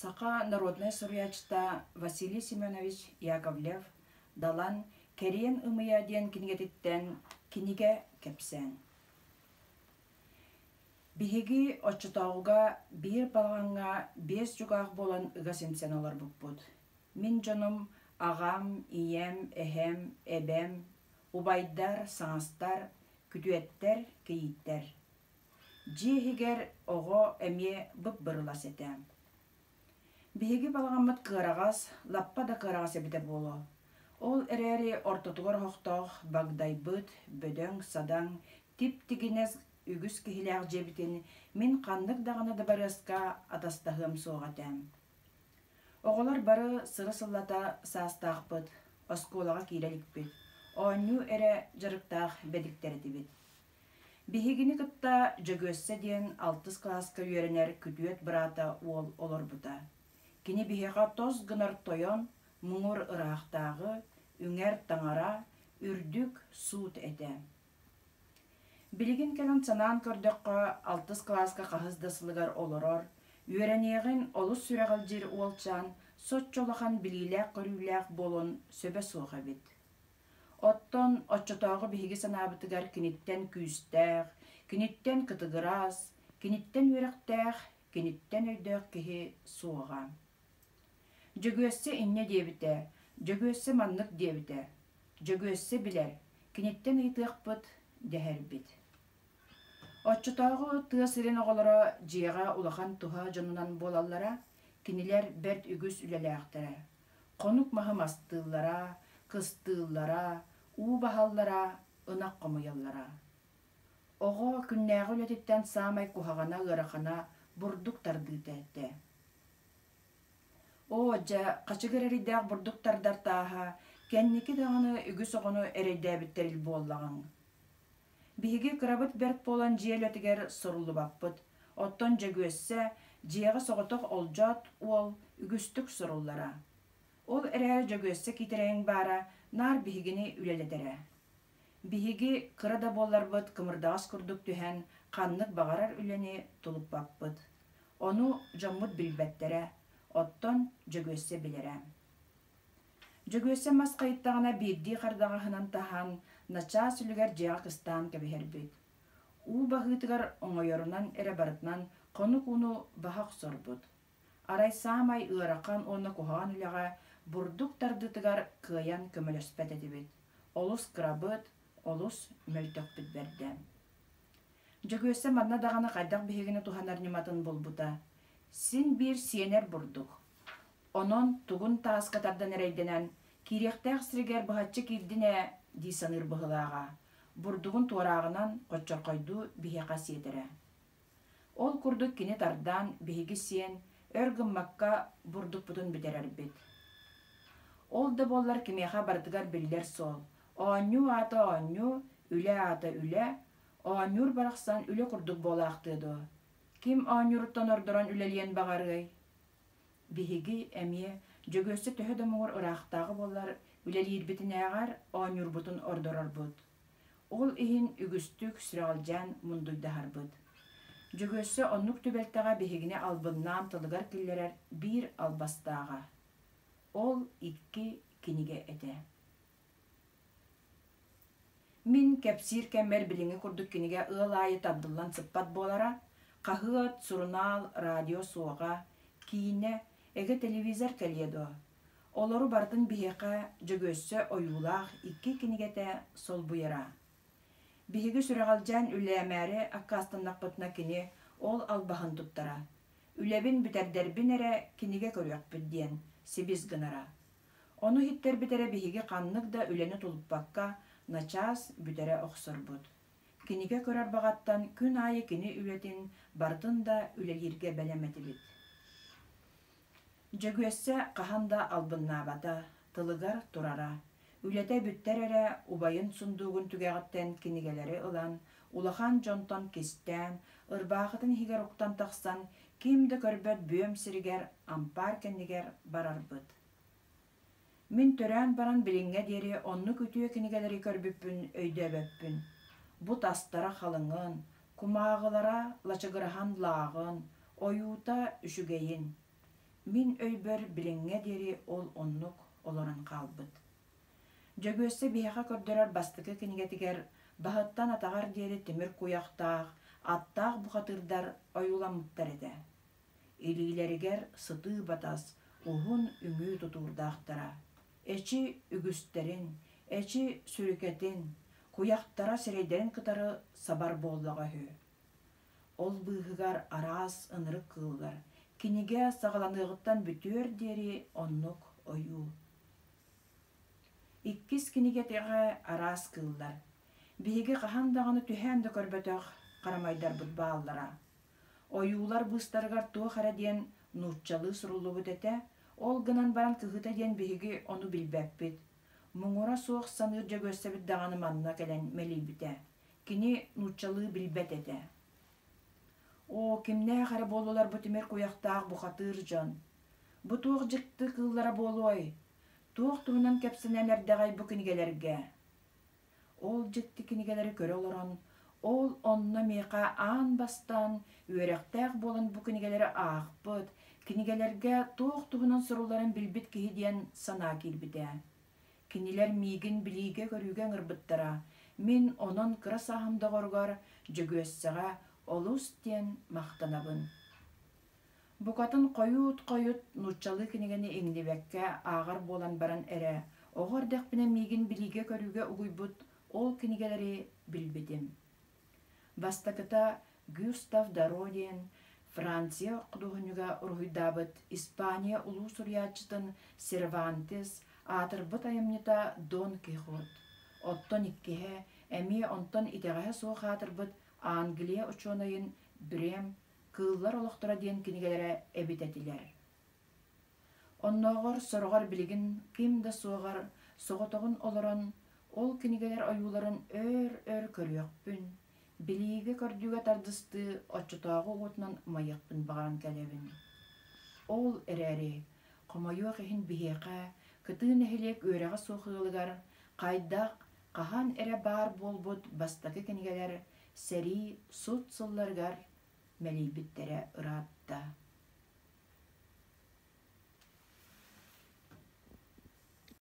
Саха народнай суруйааччыта Василий Семенович Яковлев Далан «Кэриэн ымыйа» диэн кинигэтиттэн кинигэ кэпсээн. Биһиги оччотооҕуга биир балаҕаҥҥа биэс дьукаах буолан ыга симсэн олорбуппут. Мин дьонум аҕам, ийэм, эһэм, эбэм, убайдар, саҥастар, күтүөттэр, кийииттэр. Дьиэ иһигэр оҕо эмиэ бып-бырылас этэ. Биһиги балаҕаммыт кыараҕас, лаппа да кыараҕас эбитэ буолуо. Ол эрээри ортотугар оһохтоох багдайбыт, бөдөҥ-садаҥ, тип-тигинэс үгүс киһилээх дьиэбитин мин ханнык даҕаны дыбарыаска атастаһыам суох этэ. Оҕолор бары сыры-сыллата саастаахпыт, оскуолаҕа киирэ иликпит, оонньуу эрэ дьарыктаах бэдиктэр этибит. Биһигини кытта Дьөгүөссэ диэн алтыс кылааска үөрэнэр күтүөт быраата уол олорбута. Кини биһиэхэ тос гынар тойон, муҥур ыраахтааҕы, үҥэр таҥара, үрдүк суут этэ. Билигин кэлэн санаан көрдөххө, алтыс кылааска хаһыс да сылыгар олорор, үөрэниэҕин олус сүрэҕэлдьиир уолчаан соччо улахан билиилээх-көрүүлээх буолуон сөбө суох эбит. Оттон оччотооҕу биһиги санаабытыгар киниттэн күүстээх, киниттэн кытыгырас, киниттэн үөрэхтээх, киниттэн өйдөөх киһи суоҕа. Дьөгүөссэ инньэ диэбитэ, Дьөгүөссэ маннык диэбитэ, Дьөгүөссэ билэр, киниттэн ыйытыахпыт дэһэрбит. Оччотооҕу тыа сирин оҕолоро дьиэҕэ улахан туһа дьонунан буолаллара, кинилэр бэрт үгүс үлэлээхтэрэ. Хонук маһы мастыыллара, кыстыыллара, уу баһаллара, ынах хомуйаллара. Оҕо күннээҕи үлэтиттэн саамай куһаҕана ыарахана бурдук тардыыта этэ. Оо, дьэ, хачыгыр эрэйдээх бурдук тардар тааһа, кэнники даҕаны үгүс оҕону эрэйдээбиттэр буоллаҕыҥ. Биһиги кырабыт бэрт буолан дьиэ үлэтигэр суруллубаппыт, оттон Дьөгүөссэ дьиэҕэ соҕотох олдьоот уол үгүстүк суруллара. Ол эрээри Дьөгүөссэ киитэрэйиҥ баара наар биһигини үлэлэтэрэ. Биһиги кыра да буолларбыт кымырдаҕас курдук түһэн ханнык баҕарар үлэни тулуппаппыт. Ону дьоммут билбэттэрэ, оттон Дьөгүөссэ билэрэ. Дьөгүөссэ мас хайыттаҕына биирдии хардаҕаһынан таһан, начаас үлүгэр дьиэҕэ кыстаан кэбиһэрбит. Уу баһыытыгар оҥойорунан эрэ барытынан хонук ууну баһа охсорбут. Арай саамай ыарахан уонна куһаҕан үлэҕэ бурдук тардыытыгар кыайан көмөлөспөт этибит. Олус кырабыт, олус мөлтөхпүт бэрдэ. Дьөгүөссэ манна даҕаны хайдах биһигини туһанар ньыматын булбута. Син биир сиэнэр бурдук. Онон тугун тааска тардан эрэйдэнэн, киириэхтээх сиригэр быһаччы киирдин ээ дии саныыр быһыылааҕа, бурдугун туорааҕынан хоччорхойдуу биһиэхэ сиэтэрэ. Ол курдук кини тардаан биһиги сиэн, өр гыммакка бурдукпутун бүтэрэрбит. Ол да буоллар кимиэхэ барытыгар биллэр суол: оонньуу аата оонньуу, үлэ аата үлэ, оонньуур барахсан үлэ курдук буолаахтыа дуо? Ким оонньууруттан ордорон үлэлиэн баҕарыай? Биһиги эмиэ Дьөгүөссэ төһө да муҥур ыраахтааҕы буоллар үлэлиирбитинээҕэр оонньуурбутун ордорорбут. Ол иһин үгүстүк сүрэҕэлдьээн мундуйдаһарбыт. Дьөгүөссэ оннук түбэлтэҕэ биһигини албыннаан тылыгар киллэрэр биир албастааҕа. Ол икки кинигэ этэ. Мин кэпсиир кэммэр билиҥҥи курдук кинигэ ыал аайы тардыллан сыппат буолара, хаһыат, сурунаал, радио суоҕа, киинэ, эгэ телевизор кэлиэ дуо? Олору барытын биһиэхэ Дьөгүөссэ ойуулаах икки кинигэтэ солбуйара. Биһиги сүрэҕэлдьээн үлээмээри аккаастаннахпытына кини ол албаһын туттара. Үлэбин бүтэрдэрбин эрэ кинигэ көрүөхпүт диэн сибис гынара. Ону иһиттэрбит эрэ биһиги ханнык да үлэни тулуппакка начаас бүтэрэ охсорбут. Кинигэ көрөр баҕаттан күн аайы кини үлэтин барытын да үлэлииргэ бэлэм этибит. Дьөгүөссэ хаһан да албыннаабата, тылыгар турара. Үлэтэ бүттэр эрэ убайын сундуугун түгэҕиттэн кинигэлэри ылан, улахан дьонтон кистээн, ырбаахытын иһигэр уктан тахсан, ким да көрбөт бүөм сиригэр, ампаар кэннигэр барарбыт. Мин төрөөн баран билиҥҥэ диэри оннук үтүө кинигэлэри көрбүппүн өйдөөбөппүн. Бу тастара халыҥын, кумааҕылара лачыгыраһан лааҕын, ойуута үчүгэйин. Мин өйбөр билиҥҥэ диэри ол оннук олорон хаалбыт. Дьөгүөссэ биһиэхэ көрдөрөр бастакы кинигэтигэр баһыттан атаҕар диэри тимир куйахтаах, аттаах бухатыырдар ойууламмыттар этэ. Илиилэригэр сытыы батас, уһун үҥүү тутуурдаахтара. Эчи үгүстэрин, эчи сүрүкэтин, куйахтара сирэйдэрин кытары сабар буоллаҕа үһү. Ол быыһыгар араас ынырык кыыллар, кинигэ саҕаланыаҕыттан бүтүөр диэри оннук ойуу. Иккис кинигэтиҕэ араас кыыллар. Биһиги хаһан даҕаны түһээн да көрбөтөх харамайдарбыт бааллара. Ойуулар быыстарыгар туох эрэ диэн нууччалыы суруллубут этэ, ол гынан баран кыһыыта диэн биһиги ону билбэппит. Муҥура суох саныыр Дьөгүөссэбит даҕаны манна кэлэн мэлийбитэ. Кини нууччалыы билбэт этэ. Оо, кимнээх эрэ буоллулар бу тимир куйахтаах бухатыыр дьон? Бу туох дьикти кыыллара буолуой? Туох туһунан кэпсэнэн эрдэҕэй бу кинигэлэргэ? Ол дьикти кинигэлэри көрө олорон, ол онно миэхэ аан бастаан үөрэхтээх буолан бу кинигэлэри аахпыт, кинигэлэргэ туох туһунан сурулларын билбит киһи диэн санаа киирбитэ. Кинилэр миигин билиигэ-көрүүгэ ыҥырбыттара, мин онон кыра сааһым доҕоругар Дьөгүөссэҕэ олус диэн махтанабын. Букатын хойуут-хойут нууччалыы кинигэни иҥнибэккэ ааҕар буолан баран эрэ, оҕо эрдэхпинэ миигин билиигэ-көрүүгэ угуйбут ол кинигэлэри билбитим. Бастакыта Гюстав Доро диэн Франция худуоһунньуга уруһуйдаабыт Испания улуу суруйааччытын Сервантес аатырбыт айымньыта Дон Кихот, оттон иккиһэ эмиэ онтон итэҕэһэ суох аатырбыт Англия учуонайын Брем Кыыллар олохторо диэн кинигэлэрэ эбит этилэр. Оннооҕор сороҕор билигин ким да суоҕар соҕотоҕун олорон ол кинигэлэр ойууларын өөр-өр көрүөхпүн, билиигэ-көрдүүгэ тардыстыы оччотооҕу уотунан умайыахпын баҕаран кэлэбин. Ол эрээри, хомойуох иһин биһиэхэ, кытыы нэһилиэк үөрэҕэ суох ыалыгар, хайдах, хаһан эрэ баар буолбут бастакы кинигэлэр сэрии, сут сылларыгар мэлийбиттэрэ ыраатта.